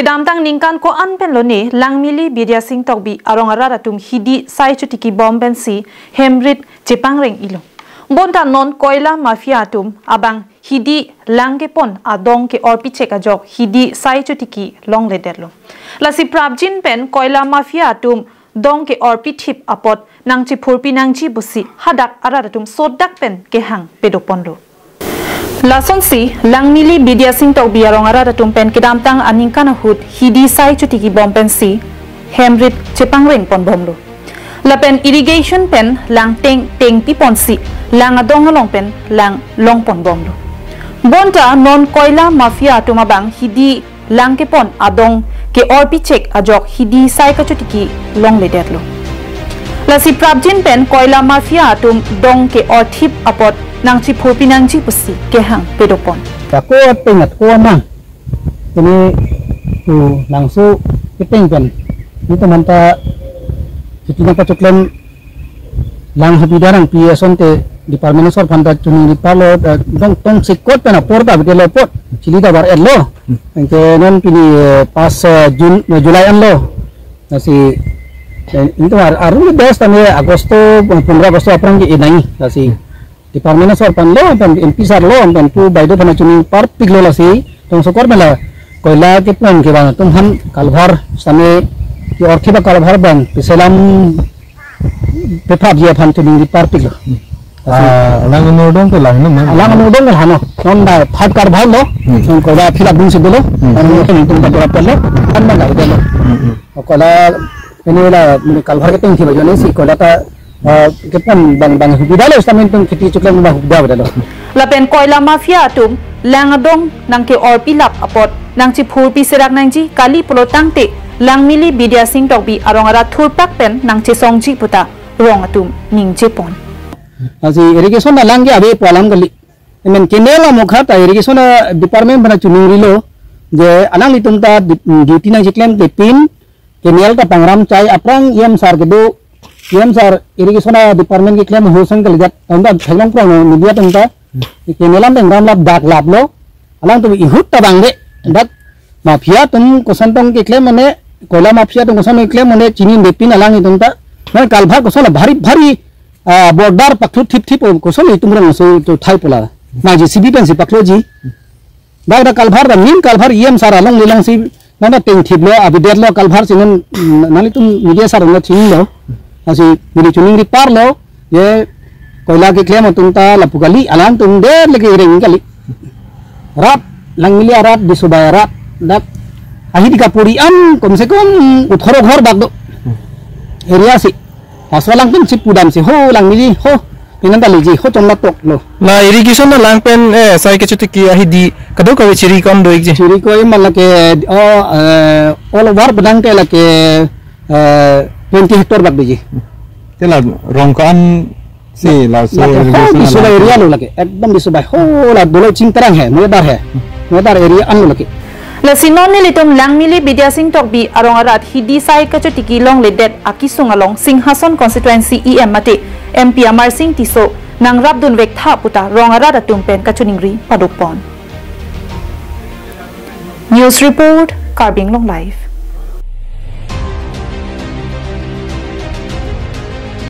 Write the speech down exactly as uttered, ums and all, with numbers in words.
Kedamtang ningkan ko-an pen lone Langmili Bidya Sing Tokbi arong arat atum hidi sai chotiki bom pensi hemrit chepangreng-ilo. Bonta non koila mafia atum abang hidi lang kepon adong ke-orpi chek ajok hidi sai chotiki longledetlo. Lasi prapjin pen koila mafia atum dong ke-orpi thip apot nangchephurpi nangji pusi hadak arat atum sodak pen kehang pedoponlo. Lasonsi Langmili Bidya Sing Tokbi arong arat atum pen kedamtang aningkan ahut hidi sai chotiki bom pensi hemrit chepangreng ponbomlo. Lapen irrigation pen lang teng tengpi ponsi lang adong along pen lang long ponbomlo. Bonta non koila mafia atum abang hidi lang kepon adong ke-orpi chek ajok hidi sai kachotiki longledetlo. Lasi prapjin pen koila mafia atum dong ke-orthip apot nangchephurpi nangji pusi kehang pedopon. Ako ateng at ko amang. Ini tu nangso keteng pen. Ini teman ta chiti nang pachuklem lang habidarang P S onte department asor aphan ta choningri parlo, eh, dong tong sikot pen apor ta bidelo apot chili ta bar etlo. Anke non pini, eh, pas, eh, June, eh, July anlo. Lasi, eh, ini tu ar-, arun das tame Agosto, eh, pondro Agosto aphrang ke inai. Lasi department asor aphan lo, pen M P sir lo, pen pu baideo aphan choningri parpiklo lasi. Tong sokor mela koila kepon kevang atum aphan kalvar same ke-orthip akalvar abang peselam peprapji aphan choningri parpiklo. Ah, lang anodong ke lang, no, man? Lang anodong ke lang, no. Non da five kalvar lo. Hmm. Non koila fill up dun si dolo. Hmm. Non non tum ta pura pelo. Kan man da dolo. Hmm, hmm. Koila ini la mini kalvar keteng si bajo ne si koila ta, ah, kepon bang bang hubidalo, sitame tum kheti chuklem bang hubidalo. Lapen koila mafia atum lang adong nangke-orpi lap apot nangchephurpi serak nangji kali pulo tangte Langmili Bidya Sing Tokbi arong arat thurpak pen nangchesongji puta rong atum ningjepon. Lasi irrigation alang ke ave pu alam kali. Amen canal amokha ta irrigation department aphan choningrilo je alanglitum ta di-, duty nangcheklemde pin canal ta pangram chai aphrang E M sir kedo, E M sir irrigation department keklem ahut sang kalidet, anta theklong prong media atum ta, canal an pangram lap dak laplo, alangtum ihut ta bang de, dak mafia atum koson tong keklem mane, koila mafia atum koson keklem mane, chini depin alanglitum ta, mane kalvar koson la bhari bhari, ah, border pakhlut thip thip koson itum rong so to thai pola, na J C B pensi pakhloji. Dak dak kalvar dak nin kalvar E M sir along lelong si nana teng thiplo, abidetlo kalvar si non, mm, nanglitum media sir nang thinglo. Lasi neli choningri parlo, je koila keklem atum ta lapu kali, alangtum det lagi reng kali. Rat, Langmili arat, Bisobai arat, dak ahidi kapuri an, kom se kom, uthoro ghor bak do. Area si. Laso alangtum si pudam si ho Langmili ho. Pinan ta leji ho chomla toklo. La irrigation alang pen, eh, sai kachotiki ahidi kadokave chiri ko-an do-ikji? Chiri ko-an ma lake, oh, eh, all over benang ke lake, eh, twenty hectare bak doji. Te la rong ko-an si la so lake ho irrigation Bisobai alang area lo lake. Ekdom Bisobai ho la dolo Chingterang he, Moyadar he. Moyadar area an lo lake. Lasi non nelitum Langmili Bidya Sing Tokbi arong arat hidi sai kachotiki longledet akisung along Singhason constituency E M mate M P Amar Sing Tisso nangrapdun vektha puta rong arat atum pen kachoningri padopon. News report, Karbi Anglong Live.